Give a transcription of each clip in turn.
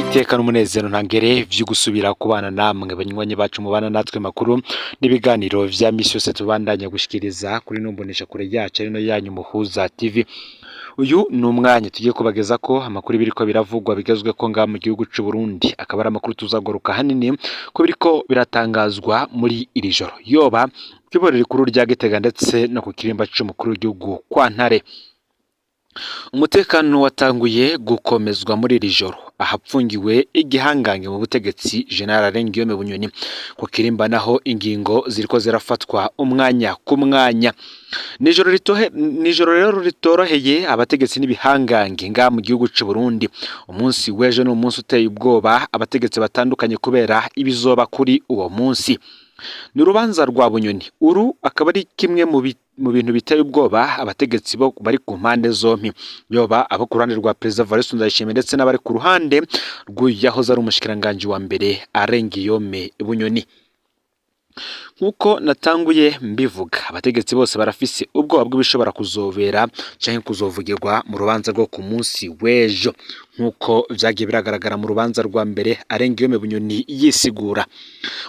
N'iteka n'umunezero ntangere vyo gusubira kubana namwe, banywanyi bacu mubana natwe, makuru n'ibiganiro vya misi yose tubandanya gushikiriza kuri numbonesha kure yacu ari no yanyu Muhuza TV. Uyu ni umwanya tugiye kubageza ko amakuru biriko biravugwa bigezweko ngaha mu gihugu c'u Burundi, akaba ari amakuru tuzagaruka hanini ko biriko biratangazwa muri iri joro, yoba kw'iborero rikuru rya Gitega ndetse no ku kirimba c'umukuru w'igihugu kwa Ntare. Umutekano watanguye gukomezwa muri iri joro ahapfungiwe igihangange mu butegetsi, General Guillaume Bunyoni. Ku kirimba naho ingingo ziriko zirafatwa umwanya ku mwanya. Nijoro ritohe, nijoro rero ritoroheye abategetsi n'ibihangange ngaha mu gihugu c'u Burundi. Umunsi w'ejo ni umunsi uteye ubwoba abategetsi batandukanye kubera ibizoba kuri uwo munsi. Ni urubanza rwa Bunyoni. Uru akaba ari kimwe mu bintu biteye ubwoba abategetsi bo bari ku mpande zompi, yoba abo ku ruhande rwa Perezida Evariste Ndayishimiye ndetse n'abari ku ruhande rw'uyahoze ari umushikiranganji wa mbere, Alain Guillaume Bunyoni. Nk'uko natanguye mbivuga, abategetsi bose barafise ubwoba bw'ibishobora kuzobera canke kuzovugirwa mu rubanza rwo ku munsi w'ejo, nk'uko vyagiye biragaragara mu rubanza rwa mbere Alain Guillaume Bunyoni yisigura.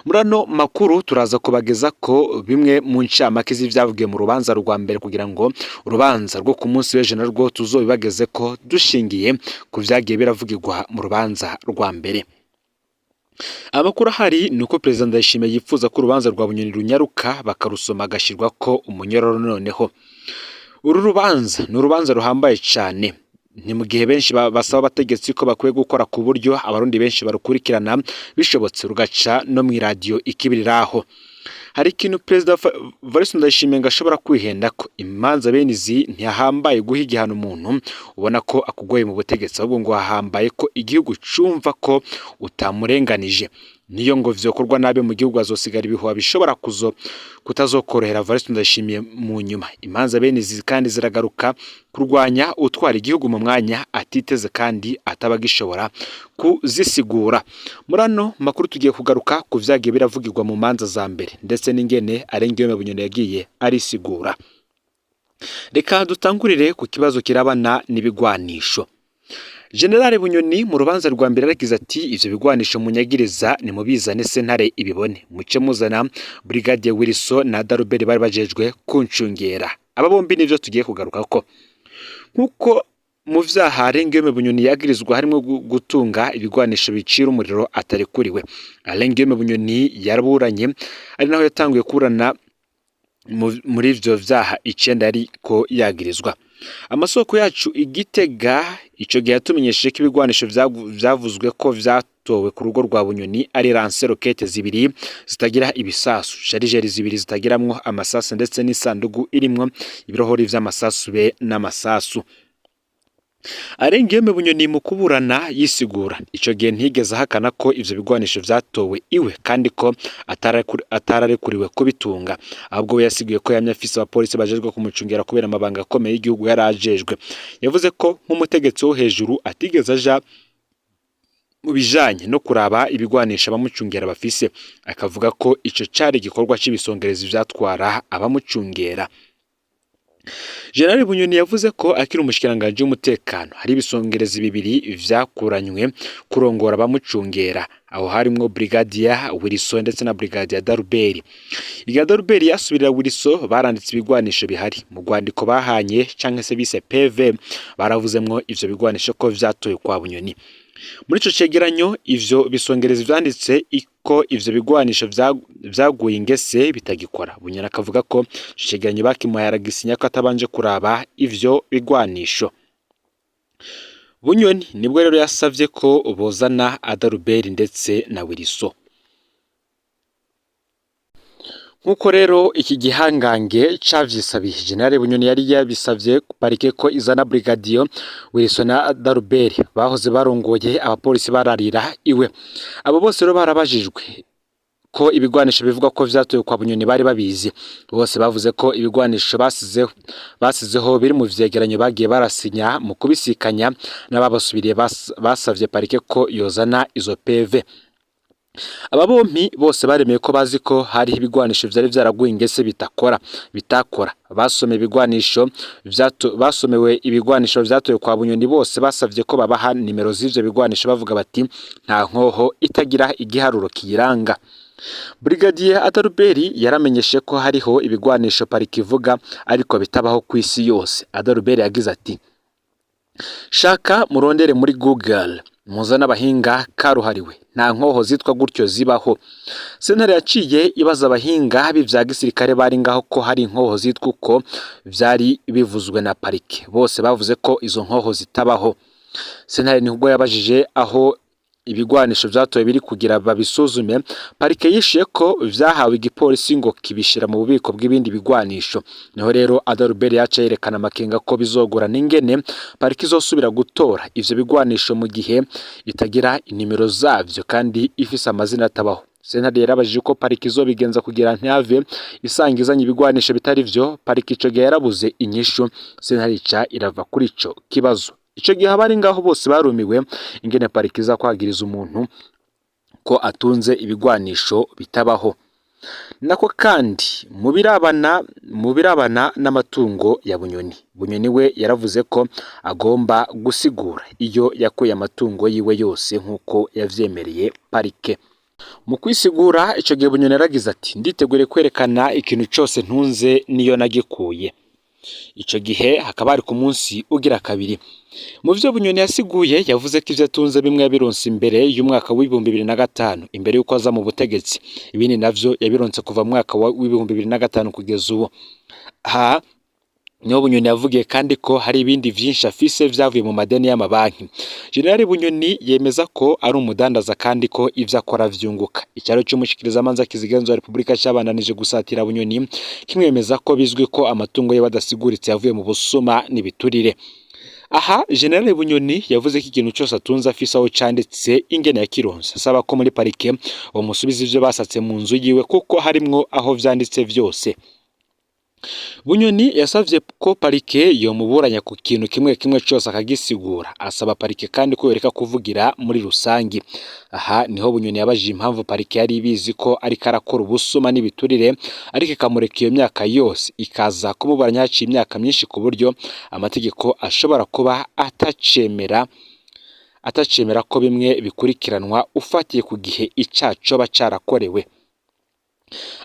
Muri ano makuru turaza kubageza ko bimwe mu ncamake z'ivyavugiwe mu rubanza rwa mbere, kugira ngo urubanza rwo ku munsi w'ejo narwo tuzobibageze ko dushingiye ku vyagiye biravugirwa mu rubanza rwa mbere. Amakuru ahari ni uko Perezida Ndayishimiye yifuza ko urubanza rwa Bunyoni runyaruka, bakarusoma agashirwako umunyororo. Noneho uru rubanza ni urubanza ruhambaye cane. Ni mu gihe benshi basaba abategetsi ko bakwiye gukora ku buryo abarundi benshi barukurikirana, bishobotse rugaca no mw'iradiyo ikibiriraho. Hari ikintu Perezida Evariste Ndayishimiye ngo ashobora kwihenda ko imanza bene izi ntihahambaye guha igihano umuntu ubona ko akugoye mu butegetsi, ahubwo ngo hahambaye ko igihugu cumva ko utamurenganije. Niyo ngo vyokorwa nabi, mu gihugu hazosigara ibihuha bishobora kuzo kutazokorohera Evariste Ndayishimiye mu nyuma. Imanza bene izi kandi ziragaruka kurwanya utwara igihugu mu mwanya atiteze kandi ataba agishobora kuzisigura. Muri ano makuru tugiye kugaruka ku vyagiye biravugirwa mu manza za mbere ndetse n'ingene Alain Guillaume Bunyoni yagiye arisigura. Reka dutangurire ku kibazo kirabana n'ibigwanisho. General Bunyoni mu rubanza rwa mbere yaragize ati: "Ivyo bigwanisho munyagiriza nimubizane sentare ibibone, muce muzana Brigadier Wilson na Daruberi bari bajejwe kuncungera." Aba bombi nivyo tugiye kugarukako. Nkuko mu vyaha Alain Guillaume Bunyoni yagirizwa harimwo gutunga ibigwanisho bicira umuriro atarekuriwe. Alain Guillaume Bunyoni yaraburanye, ari naho yatanguye kuburana muri ivyo vyaha icenda yariko yagirizwa. Amasoko yacu igitega ico gihe yatumenyesheje ko ibigwanisho vyavuzwe ko vyatowe ku rugo rwa Bunyoni ari lance-roquettes zibiri zitagira ibisasu, chargeurs zibiri zitagiramwo amasasu, ndetse n'isandugu irimwo ibirohori vy'amasasu be n'amasasu. Alain Guillaume Bunyoni mu kuburana yisigura ico gihe ntigeze ahakana ko ivyo bigwanisho vyatowe iwe kandi ko atararekuriwe kubitunga. Ahubwo we yasiguye ko yamye afise abapolisi bajejwe kumucungera kubera amabanga akomeye y'igihugu yari ajejwe. Yavuze ko nk'umutegetsi wo hejuru atigeze aja mu bijanye no kuraba ibigwanisho abamucungera bafise, akavuga ko ico cari igikorwa c'ibisongerezi vyatwara abamucungera. General Bunyoni yavuze ko akiri umushikiranganji w'umutekano hari ibisongerezi bibiri vyakuranywe kurongora abamucungera. Aho harimwo Brigadier Wilson ndetse na Brigadier Daruberi. Brigadier Daruberi yasubirira Wilson. Baranditse ibigwanisho bihari mu rwandiko bahanye canke se bise PV, baravuzemwo ivyo bigwanisho ko vyatoye kwa Bunyoni. Muri ico cegeranyo ivyo bisongerezi vyanditse ko ivyo bigwanisho vyaguye ingese, bitagikora. Bunyoni akavuga ko ico cegeranyo bakimuhaye aragisinya ko atabanje kuraba ivyo bigwanisho. Bunyoni nibwo rero yasavye ko bozana Adaluberi ndetse na Wilson. Nk'uko rero iki gihangange cavyisabiye, General Bunyoni yari yabisavye parike ko izana Brigadier Wilson na Daruberi bahoze barongoye abapolisi bararira iwe. Abo bose rero barabajijwe ko ibigwanisho bivugwa ko vyatowe kwa Bunyoni bari babizi. Bose bavuze ko ibigwanisho basizeho biri mu vyegeranyo bagiye barasinya mu kubisikanya n'ababasubiriye. Basavye parike ko yozana izo PV. Aba bompi bose baremeye ko bazi ko hariho ibigwanisho vyari vyaraguye ingese bitakora. Basomewe ibigwanisho vyatowe kwa Bunyoni, bose basavye ko babaha nimero z'ivyo bigwanisho, bavuga bati nta nkoho itagira igiharuro kiyiranga. Brigadier Adalbert yaramenyeshe ko hariho ibigwanisho pariki ivuga ariko bitabaho kw'isi yose. Adalbert yagize ati: "Shaka murondere muri Google, muzane abahinga karuhariwe, nta nkoho zitwa gutyo zibaho." Sentare yaciye ibaza abahinga b'ivya gisirikare bari ngaho ko hari inkoho zitwa uko vyari bivuzwe na parike. Bose bavuze ko izo nkoho zitabaho. Sentare nibwo yabajije aho ibigwanisho vyatowe biri kugira babisuzume. Parike yishuye ko vyahawe igipolisi ngo kibishira mu bubiko bw'ibindi bigwanisho. Niho rero Adalbert yaca yerekana amakenga ko bizogorana ingene parike izosubira gutora ivyo bigwanisho mu gihe itagira inimero zavyo kandi ifise amazina atabaho. Sentare yarabajije uko parike izobigenza kugira ntihave isanga izanye ibigwanisho bitari vyo. Parike ico gihe yarabuze inyishu, sentare ica irava kuri ico kibazo. Ico gihe abari ngaho bose barumiwe ingene parike iza kwagiriza umuntu ko atunze ibigwanisho bitabaho. Nako kandi mu birabana n'amatungo ya Bunyoni, Bunyoni we yaravuze ko agomba gusigura iyo yakuye amatungo yiwe yose nk'uko yavyemereye parike. Mu kwisigura ico gihe, Bunyoni yaragize ati: "Nditeguriye kwerekana ikintu cose ntunze niyo nagikuye." Ico gihe hakaba hari ku munsi ugira kabiri. Mu vyo Bunyoni yasiguye, yavuze ko ivyo atunze bimwe yabironse imbere y'umwaka w'2005, imbere y'uko aza mu butegetsi, ibindi navyo yabironse kuva mu mwaka w'2005 kugeza ubu. Aha niho Bunyoni yavugiye kandi ko hari ibindi vyinshi afise vyavuye mu madeni y'amabanki. General Bunyoni yemeza ko ari umudandaza kandi ko ivyo akora vyunguka. Icaro c'umushikirizamanza kizigenza wa Repubulika cabandanije gusatira Bunyoni, kimwemeza ko bizwi ko amatungo ye badasiguritse yavuye mu busuma n'ibiturire. Aha General Bunyoni yavuze ko ikintu cose atunze afise aho canditse ingene yakironse, asaba ko muri parike bamusubiza ivyo basatse mu nzu yiwe kuko harimwo aho vyanditse vyose. Bunyoni yasavye ko parike yomuburanya ku kintu kimwe kimwe cose akagisigura, asaba parike kandi ko yoreka kuvugira muri rusangi. Aha niho Bunyoni yabajije impamvu parike yari ibizi ko ariko arakora ubusuma n'ibiturire ariko ikamureka iyo myaka yose, ikaza kumuburanya haciye imyaka myinshi, ku buryo amategeko ashobora kuba atacemera ko bimwe bikurikiranwa ufatiye ku gihe icaha coba carakorewe.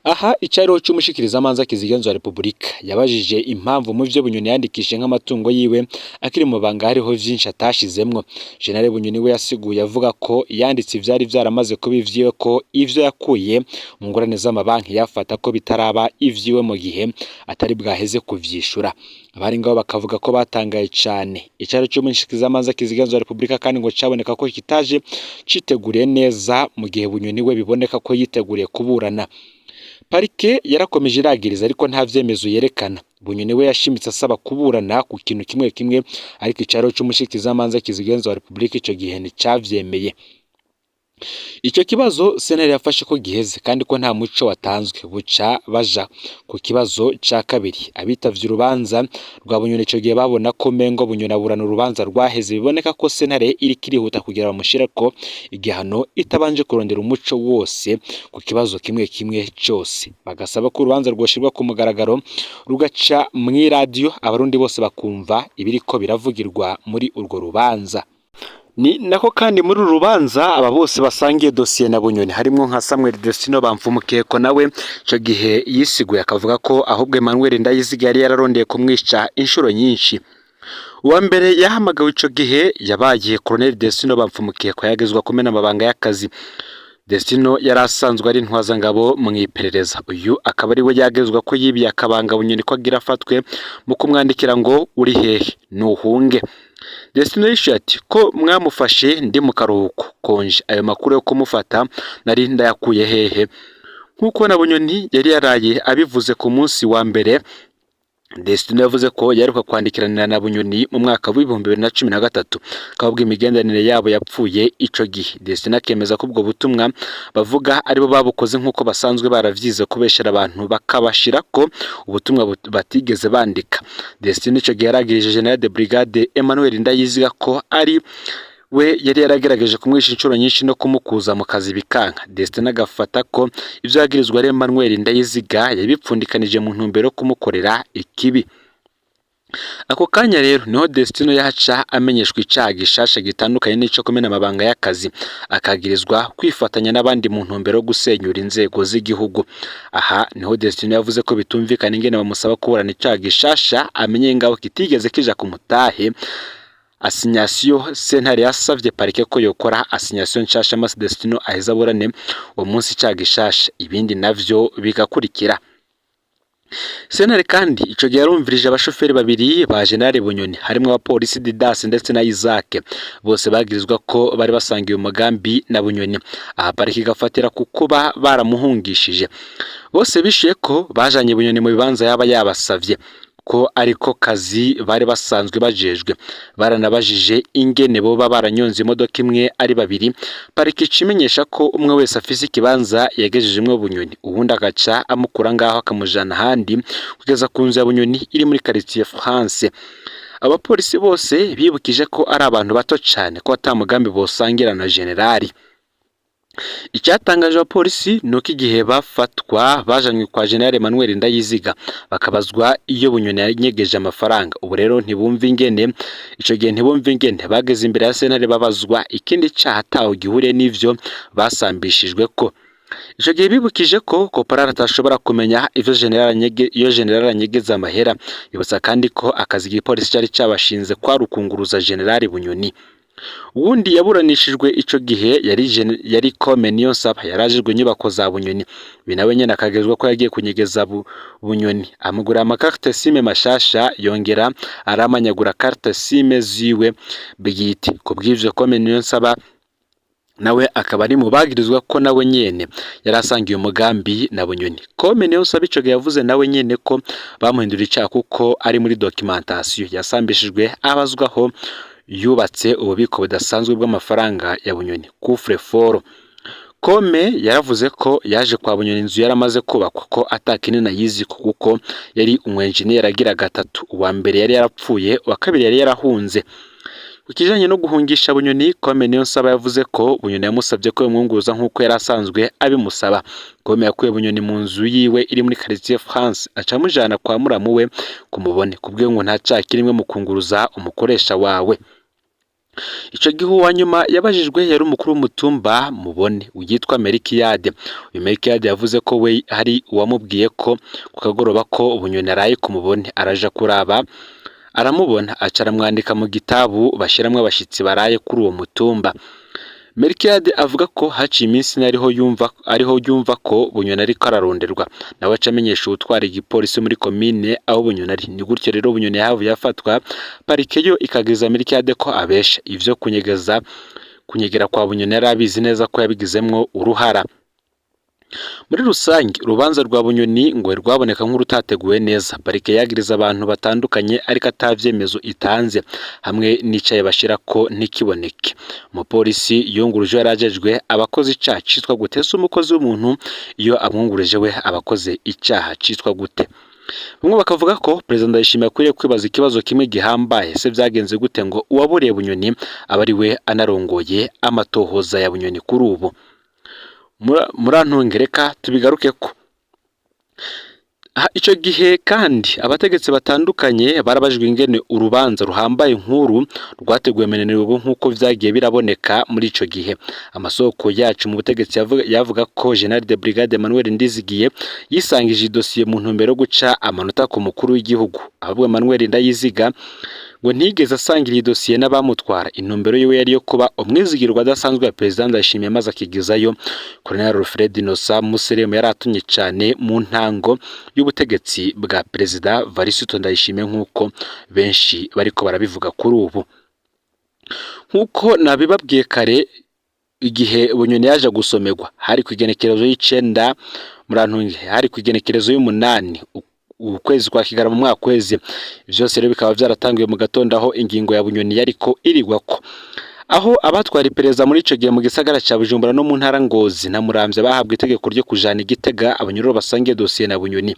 Aha icariho c'umushikirizamanza kizigenza wa Repubulika yabajije impamvu mu vyo Bunyoni yandikishije nk'amatungo yiwe akiri mu mabanga hariho vyinshi atashizemwo. General Bunyoni we yasiguye avuga ko yanditse ivyari vyaramaze kuba ivyiwe, ko ivyo yakuye mu ngorane z'amabanki yafata ko bitaraba ivyiwe mu gihe atari bwaheze kuvyishura. Abari ngaho bakavuga ko batangaye cane. Icaro c'umushikirizamanza kizigenza wa Repubulika kandi ngo caboneka ko kitaje citeguriye neza, mu gihe Bunyoni we biboneka ko yiteguriye kuburana. Parike yarakomeje iragiriza ariko nta vyemezo yerekana. Bunyoni we yashimitse asaba kuburana ku kintu kimwe kimwe, ariko icaro c'umushikirizamanza kizigenza wa Repubulika ico gihe nticavyemeye. Ico kibazo sentare yafashe ko giheze kandi ko nta muco watanzwe, buca baja ku kibazo ca kabiri. Abitavye urubanza rwa Bunyoni ico gihe babona ko mengo Bunyoni aburana urubanza rwaheze, biboneka ko sentare iriko irihuta kugira bamushireko igihano itabanje kurondera umuco wose ku kibazo kimwe kimwe cose. Bagasaba ko urubanza rwoshirwa ku mugaragaro, rugaca mw'iradiyo, abarundi bose bakumva ibiriko biravugirwa muri urwo rubanza. Ni nako kandi muri uru rubanza aba bose basangiye dosiye na Bunyoni, harimwo nka Samuel Destino Bamvumukeko, nawe ico gihe yisiguye akavuga ko ahubwo Emmanuel Ndayiziga yari yararondeye kumwica inshuro nyinshi. Uwa mbere yahamagawe ico gihe yabaye Colonel Destino Bamvumukeko, yagezwa kumena amabanga y'akazi. Destino yari asanzwe ari intwazangabo mu iperereza, uyu akaba ari we yagezwa ko yibiye akabanga Bunyoni ko agira afatwe mu kumwandikira ngo uri hehe nuhunge. Destino yishuye ati ko mwamufashe ndi mu karuhuko konje, ayo makuru yo kumufata nari ndayakuye hehe? Nk'uko na Bunyoni yari yaraye abivuze ku munsi wa mbere, Destino yavuze ko yaheruka kwandikiranira na Bunyoni mu mwaka w'2013, akaba imigenderanire yabo yapfuye ico gihe. Destino akemeza ko ubwo butumwa bavuga aribo babukoze nk'uko basanzwe baravyize kubeshera abantu bakabashirako ubutumwa batigeze bandika. Destino ico gihe yaragirije General de Brigade Emmanuel Ndayiziga ko ari We yari yaragerageje kumwisha inshuro nyinshi no kumukuza mu kazi bikanka. Destin agafata ko ivyo yagirizwa ari Emmanuel Ndayiziga yabipfundikanije mu ntumbero yo kumukorera ikibi. Ako kanya rero niho Destino yaca amenyeshwa icaha gishasha gitandukanye n'ico kumena amabanga y'akazi, akagirizwa kwifatanya n'abandi mu ntumbero yo gusenyura inzego z'igihugu. Aha niho Destino yavuze ko bitumvikana ingene bamusaba kuburana icaha gishasha amenye ngaho kitigeze kija ku mutahe. Assignation, sentare yasavye parike ko yokora assignation nshasha maze Destino aheza aburane uwo munsi icaha gishasha, ibindi navyo bigakurikira. Sentare kandi ico gihe yarumvirije abashoferi babiri ba General Bunyoni, harimwo abapolisi Didas ndetse na Isaac, bose bagirizwa ko bari basangiye umugambi na Bunyoni. Aha pariki igafatira ku kuba baramuhungishije. Bose bishuye ko bajanye Bunyoni mu bibanza yaba yabasavye, ko ariko kazi bari basanzwe bajejwe. Baranabajije ingene boba baranyonze imodoka imwe ari babiri. Pariki ica imenyesha ko umwe wese afise ikibanza yagejejemwo Bunyoni, uwundi agaca amukura ngaho akamujana ahandi kugeza ku nzu ya Bunyoni iri muri quartier France. Abapolisi bose bibukije ko ari abantu bato cane, ko ata mugambi bosangira na generali. Icyatangaje abapolisi ni uko igihe bafatwa bajanywe kwa General Emmanuel Ndayiziga, bakabazwa iyo Bunyoni yanyegeje amafaranga. Ubu rero ntibumva ingene, ico gihe ntibumva ingene bageze imbere ya sentare babazwa ikindi caha ataho gihuriye n'ivyo basambishijwe ko. Ico gihe bibukije ko Koporari atashobora kumenya ivyo general anyege, iyo general anyegeza amahera. Yibutsa kandi ko akazi igipolisi cari cabashinze kwari ukunguruza General Bunyoni. Uwundi yaburanishijwe ico gihe yari Kome Niyonsaba, yarajejwe inyubako za Bunyoni. Uyu nawe nyene akagezwa ko yagiye kunyegeza Bunyoni, amugurira amakarte SIM mashasha, yongera aramanyagura carte SIM ziwe bwite. Kubw'ivyo, Kome Niyonsaba nawe akaba ari mu bagirizwa ko nawe nyene yari asangiye umugambi na Bunyoni. Kome Niyonsaba ico gihe yavuze nawe nyene ko bamuhinduriye icaha kuko ari muri documentation. Yasambishijwe abazwaho yubatse ububiko budasanzwe bw'amafaranga ya Bunyoni, coffre-fort. Kome yaravuze ko yaje kwa Bunyoni inzu yaramaze kubakwa, ko atakinini ayizi kuko yari umwenjeniyeri agira gatatu: uwa mbere yari yarapfuye, uwa kabiri yari yarahunze. Ku kijanye no guhungisha Bunyoni, Kome Niyonsaba yavuze ko Bunyoni yamusabye ko yomwunguruza nk'uko yari asanzwe abimusaba. Kome yakuye Bunyoni mu nzu yiwe iri muri quartier France, aca amujana kwa muramu we kumubone. Kubwiwe ngo nta caha kirimwe mu kunguruza umukoresha wawe. Ico gihe uwa nyuma yabajijwe yari umukuru w'umutumba Mubone yitwa Merikiyade. Uyu Merikiyade yavuze ko we hari uwamubwiye ko ku kagoroba ko Bunyoni araye ku Mubone, araja kuraba aramubona, aca aramwandika mu gitabu bashiramwo abashitsi baraye kuri uwo mutumba. Merikiyade avuga ko haciye iminsi ine ariho yumva ko Bunyoni ariko araronderwa, nawe aca amenyesha uwutwara igipolisi muri komine aho Bunyoni ari. Ni gutyo rero Bunyoni yahavuye afatwa. Parike yo ikagiriza Merikiyade ko abesha ivyo kunyegeza kunyegera kwa Bunyoni, yari abizi neza ko yabigizemwo uruhara. Muri rusange, urubanza rwa Bunyoni ngo rwaboneka nk'urutateguwe neza. Parike yagiriza abantu batandukanye ariko ata vyemezo itanze, hamwe n'icaye bashira ko ntikiboneke. Umupolisi yunguruje yari ajejwe abakoze icaha citwa gute? Ese umukozi w'umuntu iyo amwunguruje we aba akoze icaha citwa gute? Bamwe bakavuga ko Perezida Ndayishimiye akwiriye kwibaza ikibazo kimwe gihambaye: ese vyagenze gute ngo uwaburiye Bunyoni abe ari we anarongoye amatohoza ya Bunyoni kuri ubu? Murantunge reka tubigarukeko. Ico gihe kandi abategetsi batandukanye barabajijwe ingene urubanza ruhambaye nk'uru rwateguwe menenero nk'uko vyagiye biraboneka muri ico gihe. Amasoko yacu mu butegetsi yavuga ko General de Brigade Emmanuel Ndizigiye yisangije idosiye mu ntumbero yo guca amanota ku mukuru w'igihugu. Ahubwo Emmanuel Ndayiziga ngo ntiyigeze asangira iyi dosiye n'abamutwara. Intumbero yiwe yari yo kuba umwizigirwa adasanzwe wa Perezida Ndayishimiye, maze akigizayo Colonel Alfred Innocent Museremu yari atumye cane mu ntango y'ubutegetsi bwa Perezida Varisito Ndayishimiye, nk'uko benshi bariko barabivuga kuri ubu. Nk'uko nabibabwiye kare, igihe Bunyoni yaje gusomerwa hari ku igenekerezo y'icenda, murantunge, hari ku igenekerezo y'umunani ukwezi kwa Kigarama mu mwaka kwezi. Vyose rero bikaba vyaratanguye mu gatondo, aho ingingo ya Bunyoni yariko irigwako. Aho abatwara iperereza muri ico gihe mu gisagara ca Bujumbura no mu ntara Ngozi na Muramvya bahabwa itegeko ryo kujana Igitega abanyororo basangiye dosiye na Bunyoni.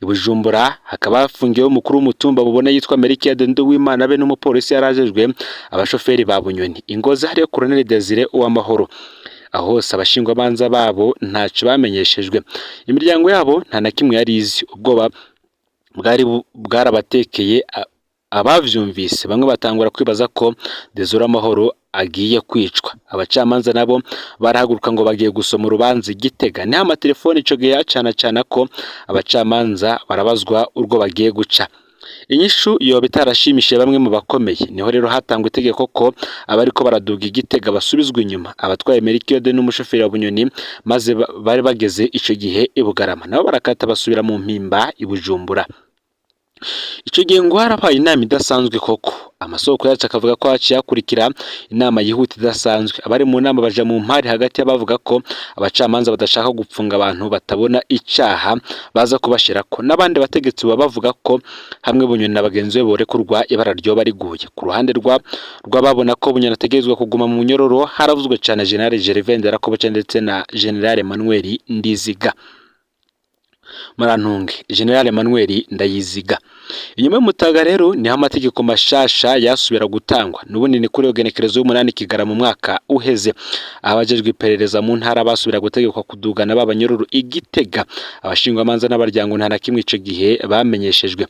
I Bujumbura hakaba hafungiweho umukuru w'umutumba Bubona yitwa Melchiade Nduwimana be n'umupolisi yarajejwe abashoferi ba Bunyoni. I Ngozi hariyo Colonel Desire Uwamahoro. Aho hose abashingwamanza babo ntaco bamenyeshejwe, imiryango yabo nta na kimwe yari izi. Ubwoba bwari bwarabatekeye abavyumvise, bamwe batangura kwibaza ko Desire Amahoro agiye kwicwa. Abacamanza nabo barahaguruka ngo bagiye gusoma urubanza i Gitega. Niho amatelefoni ico gihe yacanacana ko abacamanza barabazwa urwo bagiye guca. Inyishu yoba itarashimishije bamwe mu bakomeye. Niho rero hatangwa itegeko ko abariko baraduga i Gitega basubizwa inyuma. Abatwaye Melchiade n'umushoferi wa Bunyoni maze bari bageze ico gihe i Bugarama, nabo barakata basubira mu Mpimba i Bujumbura. Ico gihe ngo harabaye inama idasanzwe koko. Amasoko yacu akavuga ko haciye hakurikira inama yihuta idasanzwe. Abari mu nama baja mu mpari hagati y'abavuga ko abacamanza badashaka gupfunga abantu batabona icaha baza kubashirako, n'abandi bategetsi baba bavuga ko hamwe Bunyoni na bagenzi be borekurwa ibara ryoba riguye. Ku ruhande rw'ababona ko Bunyoni ategerezwa kuguma mu munyororo haravuzwe cane General Gervais Nderakobuca ndetse na General Emmanuel Ndiziga. Murantunge, General Emmanuel Ndayiziga. Inyuma y'umutaga rero niho amategeko mashasha yasubira gutangwa. N'ubundi ni kuri iyo genekerezo y'umunani Kigarama mu mwaka uheze, abajejwe iperereza mu ntara basubira gutegekwa kudugana b'abanyororo i Gitega. Abashingwamanza n'abaryango nta na kimwe ico gihe bamenyeshejwe.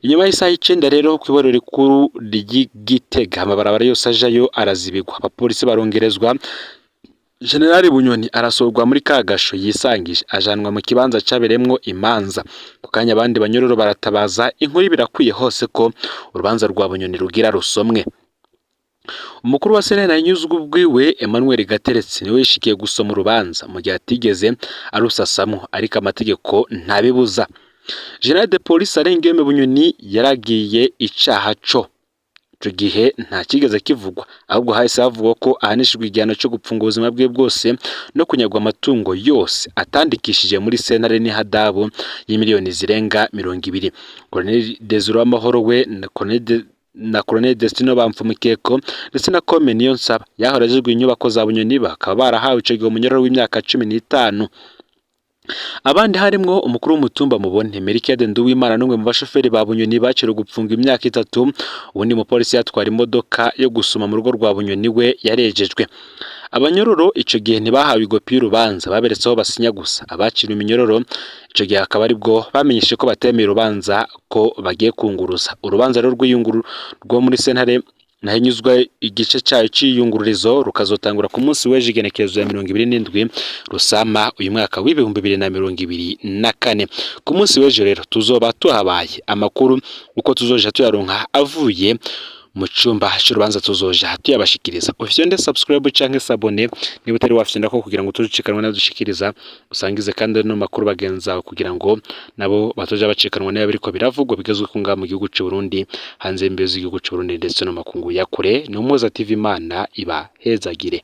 Inyuma y'isaha 9 rero kw'iborero rikuru ry'i Gitega amabarabara yose ajayo arazibigwa, abapolisi barongerezwa. General Bunyoni arasohorwa muri ka gasho yisangije, ajanwa mu kibanza cabereyemwo imanza. Ku kanya abandi banyororo baratabaza, inkuru birakwiye hose ko urubanza rwa Bunyoni rugira rusomwe. Umukuru wa sentare Ntahinyuzwa ubwiwe Emmanuel Gateretse niwe yishikiye gusoma urubanza, mu gihe atigeze arusasamwo, ariko amategeko ntabibuza. General de Police Alain Guillaume Bunyoni yaragiye icaha co ico gihe nta kigeze kivugwa, ahubwo hahise havugwa ko ahanishijwe igihano co gupfunga ubuzima bwe bwose no kunyagwa amatungo yose atandikishije muri sentare n'ihadabu y'imiliyoni zirenga 20. Colonel Desire Uwamahoro we na Colonel Destino Bamfumukeko ndetse na Kome Niyonsaba yahora ajejwe inyubako za Bunyoni bakaba barahawe ico gihe umunyororo w'imyaka 15. Abandi harimwo umukuru w'umutumba Mubone Melchiade Nduwimana n'umwe mu bashoferi ba Bunyoni baciriwe gupfunga imyaka 3. Uwundi mupolisi yatwara imodoka yo gusuma mu rugo rwa Bunyoni we yarejejwe. Abanyororo ico gihe ntibahawe igopi y'urubanza, baberetse aho basinya gusa. Abaciriwe iminyororo ico gihe akaba aribwo bamenyeshe ko batemeye urubanza, ko bagiye kunguruza urubanza rero rw'iyunguru rwo muri sentare Ntahinyuzwa. Igice cayo c'iyungururizo rukazotangura ku munsi w'ejo igenekerezo ya 27 Rusama uyu mwaka w'2024. Ku munsi w'ejo rero tuzoba tuhabaye. Amakuru uko tuzoja tuyaronka avuye mu cumba c'urubanza tuzoja tuyabashikiriza. Ufyonde subscribe canke s'abonner niba utari wafyonda ko kugira ngo tuzicikanwe nadushikiriza, usangize kandi no makuru bagenzi bawe kugira ngo nabo batoja bacikanwa niba biriko biravugwa bigezwe ku ngaha mu gihugu c'u Burundi, hanze y'imbibe z'igihugu c'u Burundi ndetse no makungu ya kure. Ni Umuhoza TV, Imana ibahezagire.